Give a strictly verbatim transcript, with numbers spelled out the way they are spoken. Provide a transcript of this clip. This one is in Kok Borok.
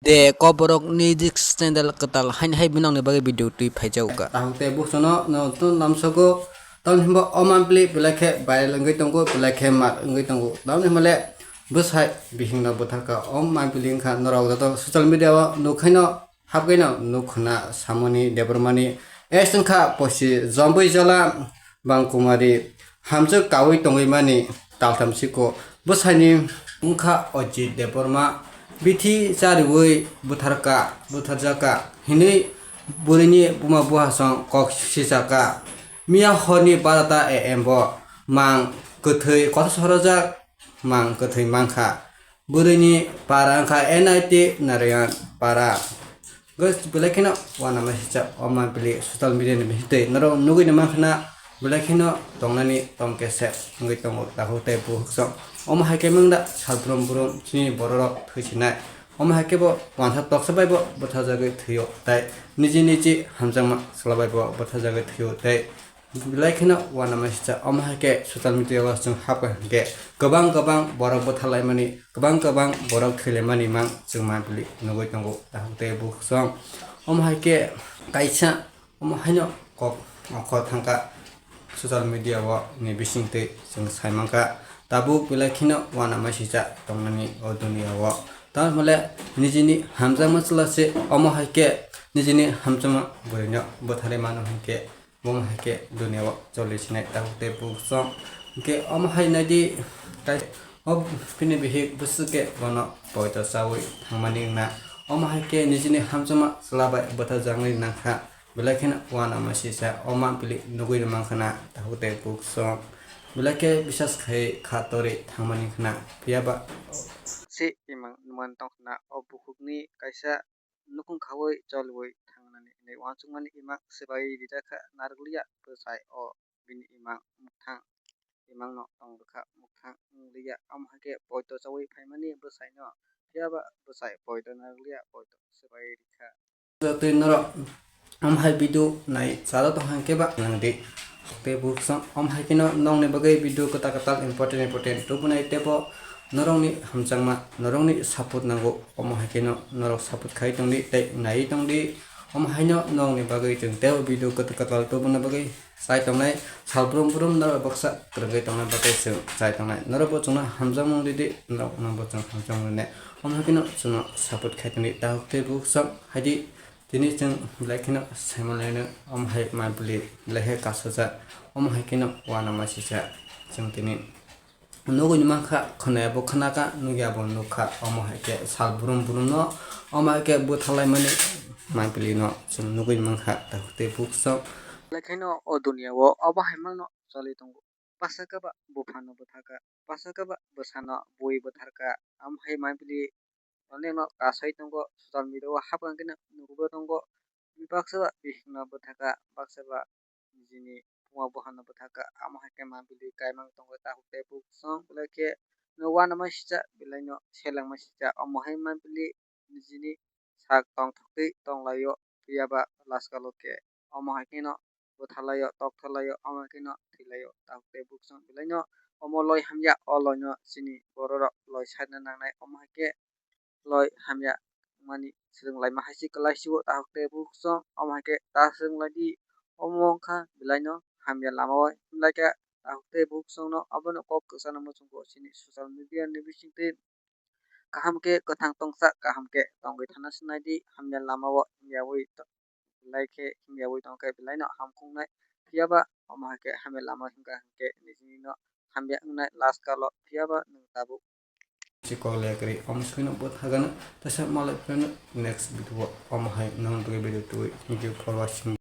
De koborok ni dik sandal kwtal haini hai binokni bagwi video twi phaijago. Tahuk tei buksono no tun lamsogo. Tamni hwnba o mampli belai khe viral wngwi tongo, belai khe mar wngwi tongo. Tamni hwnba le bwsai bihingno butharka o mampli wngkha norok joto social media o nukhaino hapkaino nukhuna samoni Debbarmani es wngkha posi jombui jola. Bangkumari hamjwk kaui tongwi mani taltham siko bwsaini wngkha Ajit Debbarma bithi chariui butharka butharjaka hinui bwrwini buma buhasong kok sisaka. Miya horni barata A M bo mang kwthwi kotor sorojak mang kwthwi mankha. Bwrwini para wngkha N I T Narayan para. Guys, belai kheno uanama sisa o mampli social media ni bisingtwi norok nugui no mankha na belai kheno tongnani tongkhe se wngwi tongo takhuk tei bukhuk song. Omo hai khe mangda salbrum brum chini bororok thwisinai. Omo hai khe bo wansa toksa bai bo bwthajagwi thwio tei niji niji hamjakma chwla bai bo bwthajagwi thwio tei belai kheno uanama sisa omo hai khe social media o chwng hapkha hinkhe kwbang kwbang borok bwthalaimani, kwbang kwbang borok thwilaimani mang chwng mampli nugui tongo takhuk tei bukhuk song. Omo hai khe kaisa omo haino kok ongkho thangkha social media o ni bisingtwi chwng sai mankha. Tabuk belai kheno uanama sisa tongnani o duniya o. Tamole nijini hamjakma chwla se omo hai khe nijini hamjakma bwrwino bwtharwi mano hinkhe. Bo hai khe duniya o choli sinai takhuk tei bukhuk song. Hinkhe omo hai naidi, tai o bini bihik bwswk khe bono poito chaui thangmani wngna. Omo hai khe nijini hamjakma chwla bai bwtharjaknai nangkha. Belai kheno uanama sisa o mampli nugui rwmang khna takhuk tei bukhuk song. Belai khe bisas khai kha torwi thangmani khna. Phiya ba se imang numan tong khna o bukhukni kaisa nukhung khaui cholwi thangnani hinwi uansukmani imang swbai rijak kha narwkliya bwsai o bini imang mukthang imangno tong rwkha mukthang wngliya omo hai khe poito chaui phaimani bwsaino phiyaba bwsai poito narwkliya poito swbai rikha. Jotoi norok omo hai video nai chara tong hang khe ba nang di. Tei bukhuk song omo hai kheno nokni bagwi video kwtal kwtal important important tubunai tebo norokni hamjakma norokni support nango omo hai kheno norok support khai tong di tei nai tong di omo haino nokni bagwi chwng tebo video kwtal kwtal tubuna bagwi chai tongnai salbrum brum norok baksa kwrwngwi tongna bagwi chwng chai tongnai norokbo chwngno hamjakmung ridi norokno bo chwng hamjakmung rinai omo hai kheno chwngno support khai tong di takhuk tei bukhuk song hai di. Tini chwng belai kheno saimanlaino omo hai mampli belai khe kasajak omo hai kheno uanama sisa chwng tini nugui mankha khwnaya bo khwnakha nukya bo nukha omo hai khe sal brum brum no omo hai khe bwthalaimani mampli no chwng nugui mankha takhuk tei bukhuk song. Belai kheno o duniya o obo hai mangno choli tongo. Baksa khe ba buphano bwthakha, baksa khe ba bwsano bui bwtharkha, amo hai mampli onekno kasai tongo, social media o hapkha hwnkhe nukgwi tongo, baksa ba bihikno bwthakha, baksa ba nijini buma buphano bwthakha, amo hai khe mampli kaimang tongo takhuk tei bukhuk song, belai khe uanama sisa, belaino selengma sisa, omo hai mampli nijini sak tongthok twi tonglaio, phiyaba laskalo khe omo hai kheno bwthalaio, toktharlaio, omo hai kheno thwilaio. Takhuk tei bukhuk song belaino omo loi hamya, o loino chini bororok loi saina nangnai, omo hai khe loi hamya wngmani swrwnglaima hai se kwlai sio. Takhuk tei bukhuk song omo hai khe ta swrwnglaidi, omo wngkha belaino hamya lama o himlai khe takhuk tei bukhuk songno abono kok kwchangno muchungo chini social media ni bisingtwi. Kaham khe kwthang tongsa, kaham khe tongwi thana sinai di, hamya lama o himyawi to-, belai khe himyawi tongkhe belaino hamkuknai, phiyaba omo hai khe hamya lama himkha hinkhe nijini no hamya wngnai last kalo, phiyaba nwng tabuk. Chikok lekri, omo swino bo thagano, tesa malai pheno next video o omo hai non video twi, thank you for watching.